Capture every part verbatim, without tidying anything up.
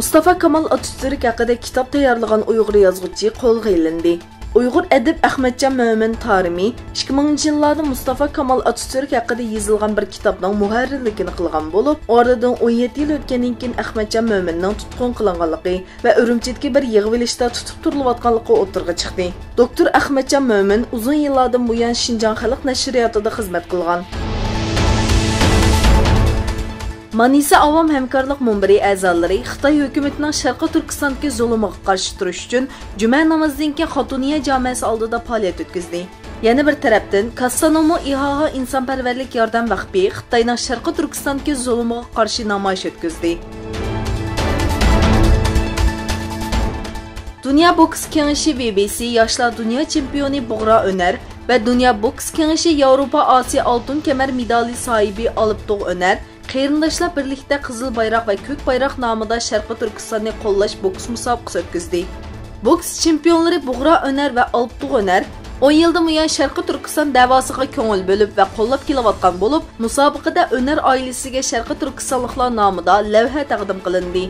مۇستافا كامال ئاتاتۈرك ھەققىدە كىتاب تەييارلىغان ئۇيغۇر يازغۇچى قولغا ئېلىندى. ئۇيغۇر ئەدىب ئەخمەتجان مۆمىن تارىمى ئىككى مىڭىنچى يىللاردا مۇستافا كامال ئاتاتۈرك ھەققىدە يېزىلغان بىر كىتابنىڭ مۇھەررىرلىكىنى قىلغان بولۇپ، ئارىدىن ئون يەتتە يىل ئۆتكەندىن كېيىن ئەخمەتجان مۆمىننىڭ تۇتقۇن قىلىنغانلىقى ۋە ئۈرۈمچىدىكى بىر يىغىۋېلىشتا تۇتۇپ تۇرۇلۇۋاتقانلىقى ئوتتۇرىغا چىقتى. دوكتور ئەخمەتجان مۆمىن ئۇزۇن يىللاردىن بۇيان شىنجاڭ خەلق نەشرىياتىدا خىزمەت قىلغان. مانىسا ئاۋام ھەمكارلىق مۇنبىرى ئەزالىرى خىتاي ھۆكۈمىتىنىڭ شەرقىي تۈركىستاندىكى زۇلۇمىغا قارشى تۇرۇش ئۈچۈن جۈمە نامىزىدىن كېيىن خاتۇنىيە جامەسى ئالدىدا پائالىيەت ئۆتكۈزدى. يەنە بىر تەرەپتىن، كاسسانومۇ ئىھاغا ئىنسانپەرۋەرلىك ياردەم ۋەقپى خىتاينىڭ شەرقىي تۈركىستاندىكى زۇلۇمىغا قارشى نامايىش ئۆتكۈزدى. دۇنيا بوكس كېڭىشى ۋي بي سى ياشلار دۇنيا چېمپىيونى بۇغرا ئۆنەر ۋە دۇنيا بوكس كېڭىشى ياۋروپا ئاسىيا ئالتۇن كەمەر مېدالى ساھىبى ئالپتوغ ئۆنەر قېرىنداشلار بىرلىكتە قىزىل بايراق ۋە كۆك بايراق نامىدا شەرقىي تۈركىستاننى قوللاش بوكس مۇسابىقىسى ئۆتكۈزدى. بوكس چېمپىيونلىرى بۇغرا ئۆنەر ۋە ئالپتوغ ئۆنەر ئون يىلدىن بۇيان شەرقىي تۈركىستان دەۋاسىغا كۆڭۈل بۆلۈپ ۋە قوللاپ كېلىۋاتقان بولۇپ، مۇسابىقىدە ئۆنەر ئائىلىسىگە شەرقىي تۈركىستانلىقلار نامىدا لەۋھە تەقدىم قىلىندى.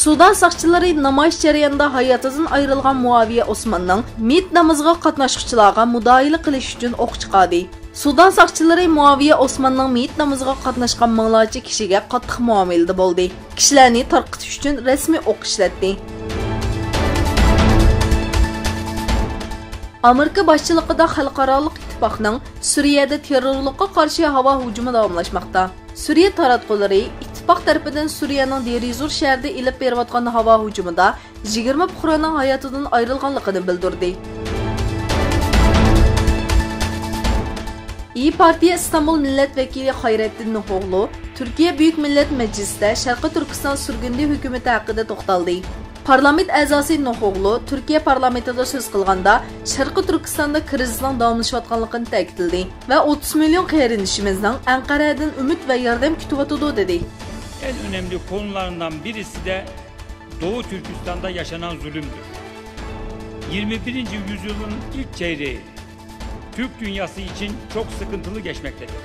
سۇدان ساقچىلىرى نامايىش جەريانىدا ھاياتىدىن ئايرىلغان مۇئاۋىيە ئوسماننىڭ مېيىت نامىزىغا قاتناشقۇچىلارغا مۇداھىلە قىلىش ئۈچۈن ئوق چىقاردى. سۇدان ساقچىلىرى مۇئاۋىيە ئوسماننىڭ مېيىت نامىزىغا قاتناشقان مىڭلارچە كىشىگە قاتتىق مۇئامىلىدە بولدى. كىشىلەرنى تارقىتىش ئۈچۈن رەسمىي ئوق ئىشلەتتى. ئامېرىكا باشچىلىقىدا خەلقئارالىق ئىتتىپاقنىڭ سۈرىيەدە تېررورلۇققا قارشى ھاۋا ھۇجۇمى داۋاملاشماقتا. سۈرىيە تاراتقۇلىرى ئىتتىپاق تەرىپىدىن سۈرىيەنىڭ دېرىزور شەھىرىدە ئېلىپ بېرىۋاتقان ھاۋا ھۇجۇمىدا يىگىرمە پۇقرانىڭ ھاياتىدىن ئايرىلغانلىقىنى بىلدۈردى. ئىيى پارتىيە ئىستانبۇل مىللەت ۋەكىلى خايرەتتىن نۇھوغلۇ تۈركىيە بۈيۈك مىللەت مەجلىسىدە شەرقىي تۈركىستان سۈرگۈندە ھۆكۈمىتى ھەققىدە توختالدى. پارلامېنت ئەزاسى نوخوغلۇ تۈركىيە پارلامېنتىدا سۆز قىلغاندا، شەرقىي تۈركىستاندا كىرىزىسنىڭ داۋاملىشىۋاتقانلىقىنى تەكىتلىدى ۋە ئوتتۇز مىليون قېرىندىشىمىزنىڭ ئەنقەرەدىن ئۈمىد ۋە ياردەم كۈتۈۋاتىدۇ، دېدى. En önemli konularından birisi de Doğu Türkistan'da yaşanan zulümdür. Yirmi birinci yüzyılın ilk çeyreği Türk dünyası için çok sıkıntılı geçmektedir.